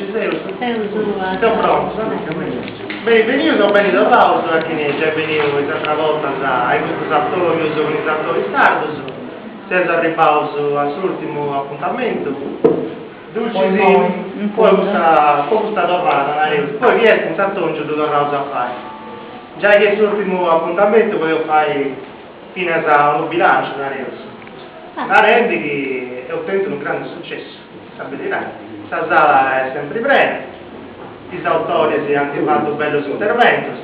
Nci seus? Seus prontus? Beni benius o beni torraus a chini est giai beniu is atras bortas a custus atobius cun is autoris sardus. Seus arribbaus a s'urtimu apuntamentu. Dulcis po custa po custa torrada, nareus, poi chi est in s'atongiu ddu torraus a fai. Giai chi est s'urtimu apuntamentu podeus fai finas unu bilanciu, nareus, narendi chi eus tentu unu grandu sucessu, sa beridadi. Sa sala est sempri prena, is autoris ant fatu bellus interventus,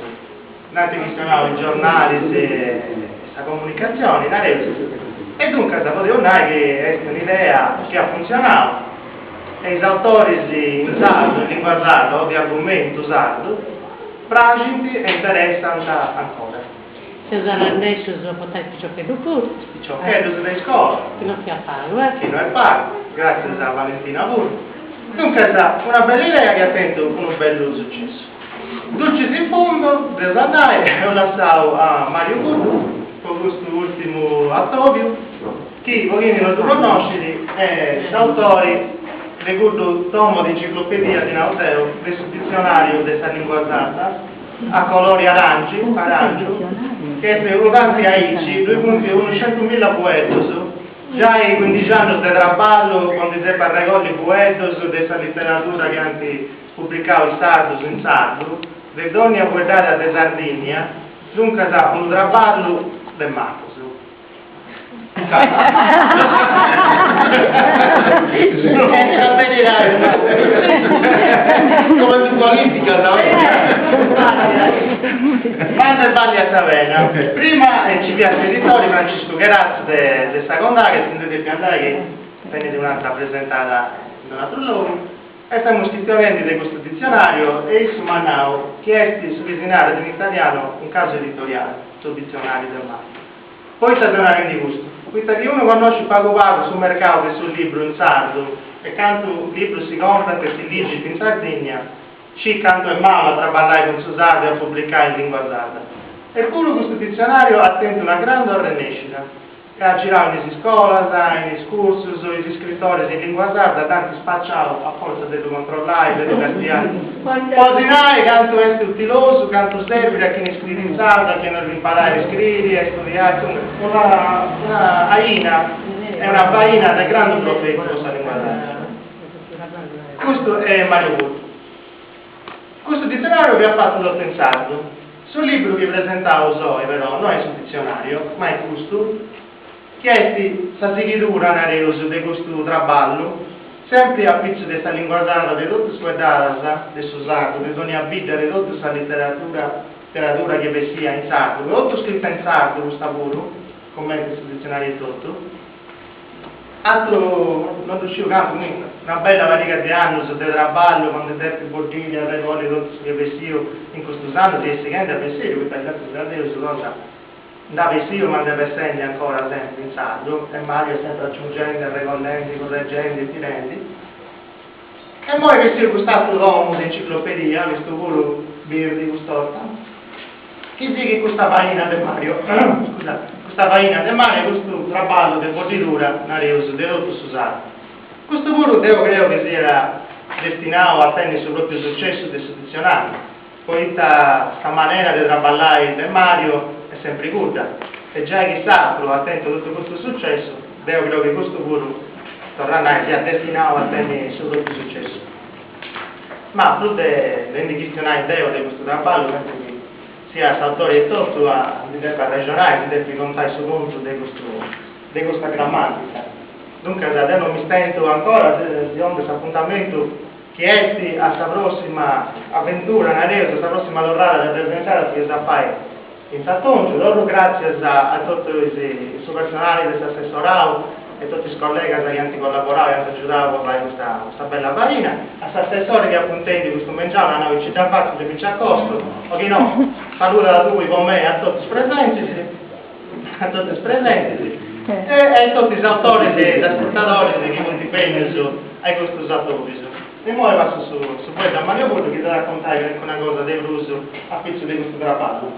nd'ant chistionau is giornalis e sa comunicatzioni, nareus, e duncas podeus nai chi est un'idea chi at funtzionau e is autoris in sardu, in lingua sarda o de argumentu sardu, praxint e interessant ancora. Seus arrennèscius a portai is piciocheddus puru. Is piciocheddus de iscola. Chi no fiat pagu, eh. Chi no est pagu, gràtzias a Valentina puru. Duncas, una bella idea chi at tentu unu bellu sucessu. Dulcis in fundo, dd'eus a nai, eus lassau a Mario Puddu po custu ùrtimu atòbiu, chi po chini no ddu connoscit est s'autori de cuddu tomo de enciclopedia, ddi nau deu, de su ditzionàriu de sa lìngua sarda, a colori arangi, arangiu, chi est unu tanti aici, ddui funt unus centumilla fueddus, giai cuindixi annus de traballu po ndi depi arregolli fueddus de sa literadura chi ant publicau is sardus in sardu, de dònnia fueddada de Sardìnnia, duncas unu traballu de macus. Come in politica, no? Ma nde balliat sa pena. Prima nci fiat s'editori Franciscu Cheratzu de de sa Condaghes si nd'est depiu andai chi tenit un'atra presentada in un'atru logu e femus chistionendi de custu ditzionariu e issu m'at nau chi est su chi si narat in italianu un caso editoriale, su ditzionariu de Mario. Poita seu narendi custu? Poita chi unu connoscit pagu pagu su mercau de su libru in sardu e cantu librus si comprant e si ligint in Sardigna, scit cantu est malu a traballai cun su sardu e a publicai in lingua sarda. Epuru custu ditzionariu at tentu una grandu arrennescida. E at girau in is iscolas, in is cursus, is iscritoris in lingua sarda dd'ant spaciau a fortza de ddu controllai, de ddu castiai. Po si nai cantu est utilosu, cantu serbit a chini scriit in sardu, a chini 'olit imparai a scriri, a studiai, insoma, una una aina e una faina de grandu profetu po sa lingua sarda. Custu est Mario Puddu. Custu ditzionariu fiat fatu totu in sardu. Su libru chi presentaus oi però no est su ditzionariu, ma est custu, chi est sa sighidura, nareus, de custu traballu, sempri a pitzu de sa lingua sarda, de totu is fueddadas de su sardu, de dònnia bidda, de totu sa literatura literadura chi est bessia in sardu, totu scrita in sardu custa puru, cumenti su ditzionariu etotu. Atru no ddu sciu cantu, una bella pariga de annus de traballu po ndi depi boddiri, arregolli totu su chi est bessiu in custus annus e est sighendi a bessiri, poita gràtzias a Deus cosa nd'at bessiu ma nd'est bessendi ancora sempri in sardu e Mario est sempri aciungendi, arregollendi, curregendi e tirendi. E imoi est bessiu cust'atru tomu de enciclopedia, custu puru birdi cust'orta, chi sighit custa faina de Mario, scusate, custa faina de Mario, custu traballu de boddidura, nareus, de totu su sardu. Custu puru deu creu chi siat destinau a tenni su propriu sucessu de su ditzionariu, poita sa manera de traballai de Mario est sempri cudda, e giai chi s'atru at tentu totu custu sucessu, deu creu chi custu puru, torru a nai, siat destinau a tenni su propriu sucessu. Ma prus de ndi chistionai deu de custu traballu, pensu chi siat s'autori etotu a ndi depi arrexonai, si depi contai su contu de custu de custa grammatica. Duncas deu non mi stentu ancora, si 'ongu s'apuntamentu chi est a sa prossima aventura, nareus, a sa prossima torrada de presentadas chi eus a fai in s'atongiu. Torru gràtzias a totu is su personali de s'assessorau e totu is collegas chi ant collaborau e ant agiudau po fai custa custa bella faina, a s'assessori chi apu intendiu custu mengianu at nau chi nci dda fatzu de mi nci acostu, o chi no, saluda tui po mei a totu is presentis, a totu is presentis e a totu is autoris e is ascurtadoris chi funt bennius a custus atobius. Immoi passu su su fueddu a Mario Puddu chi s'at a contai calincuna cosa de prus a pitzu de custu traballu.